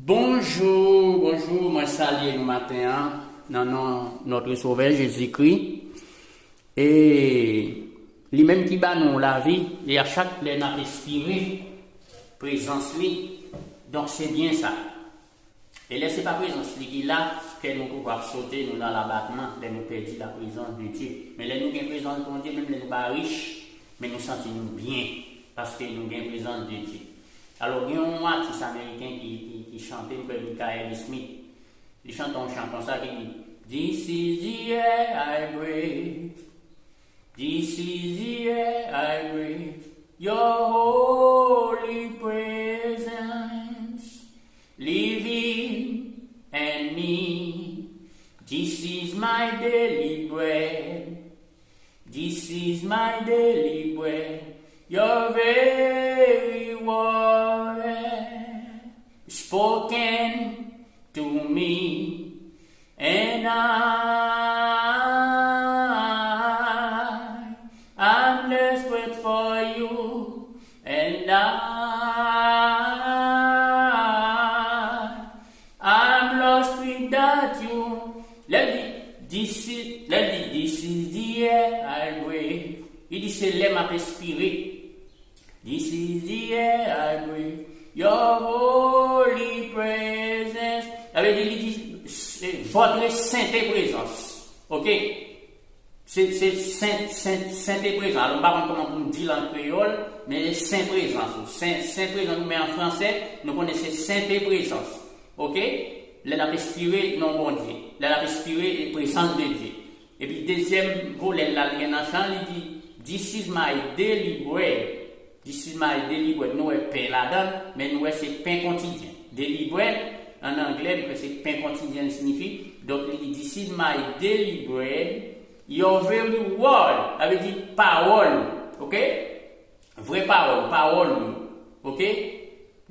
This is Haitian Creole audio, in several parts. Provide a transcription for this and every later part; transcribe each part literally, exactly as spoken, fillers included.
Bonjou, bonjou, mwen salye nou maten an nan non Notre Sauveur Jezikri. E li menm ki ba nou lavi, e a chak lè n ap espire prezans li, donk se byen sa. E lè se pa prezans li ki la, kè nou tou ap sote, nou nan labatman, lè nou pèdi la prezans de Dye. Men lè nou gen prezans Bondye, menm lè nou pa rich, men nou santi nou byen, paske nou gen prezans de Dye. Alò, gen yon atis ameriken ki, ki, ki chante, m kwè Michael Smith. Li chante yon chan konsa ki di, "This is the air I breathe. This is the air I breathe. Your holy presence living in me. This is my daily bread. This is my daily bread, your very word spoken to me, and I, I'm desperate for you, and I, I'm lost without you." Lè l di, "This is," lè l di, "This is the air I breathe." Li di, "Se lè m ap espire." "This is the air I breathe. Your holy presence." Sa vle di, li di, "Se votre sainte présence." Oke? Se, se sent, sent, sent e prezan. Alò, m pa konn kòman pou m di l an kreyòl, men sen prezans ou. Sen, sen prezans ou, men an fransè, nou konnen se sent e prezans. Oke? Lè n ap espire non Bondye. Lè n ap espire prezans de Dye. Epi dezyèm volè l la, l gen nan chan, li di, "This is my daily bread." This is my daily bread. Nou wè pen ladan l, men nou wè se pen kontidyen. Daily bread, an anglè, nou wè se pen kontidyen li siyifi. Donk, li di, "This is my daily bread, your very word." Sa vle di pawòl, oke? Vrè pawòl, pawòl ou, oke?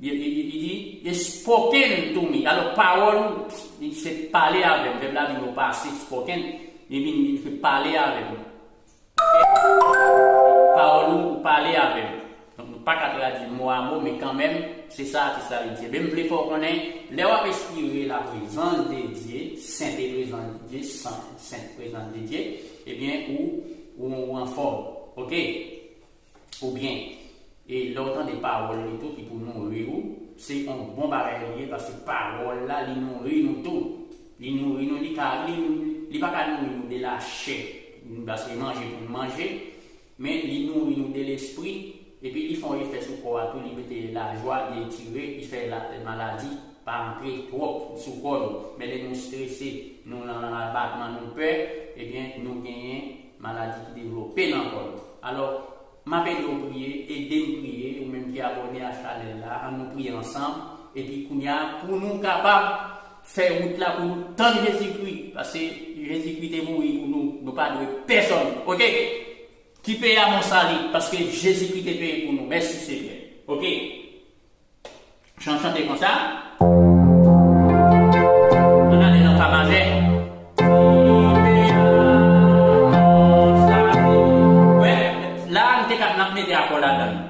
Li, li, li, li di, "Is spoken to me." Alò, pawòl ou, li se pale avè m. Vèb la vin o pase, spoken, li vin, li se pale avè m. Pawòl ou, ou pale avè m. Donk, nou pa ka tradui mo a mo, men kanmenm, se sa atis la vle di. Ebyen, m vle fè w konnen, lè w ap espire la prezans de Dye, sent e prezans de Dye, san, sent prezans de Dye, ebyen, ou, ou, ou anfòm. Oke? Oubyen, e lè w tande pawòl li tou ki pou nouri ou, se yon bon bagay li ye, paske pawòl la, li nouri nou tou. Li nouri nou, li ka, li, li pa ka nouri nou de lachè, paske manje pou n manje, men li nouri nou de lespri, epi li fè yon efè sou kò a tou, li mete lajwa, li etire, li fè la, maladi pa antre twòp sou kò nou. Men lè nou strese, nou nan, nan labatman, nou pè, ebyen, nou genyen maladi ki devlope nan kò nou. Alò, m ap ede w priye, ede m priye, ou menm ki abòne a chanèl la, ann nou priye ansanm, epi kounye a, pou nou kapab fè wout la pou nou tann Jezikri, paske Jezikri te mouri pou nou, nou pa dwe pèsonn, oke? Ki peye a mon sali, paske Jezikri te peye pou nou, mèsi Senyè, oke? Chan chante konsa. Ann ale nan fa majè. Wè, la, nou te ka, n ap mete akò ladan l.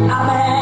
Amèn.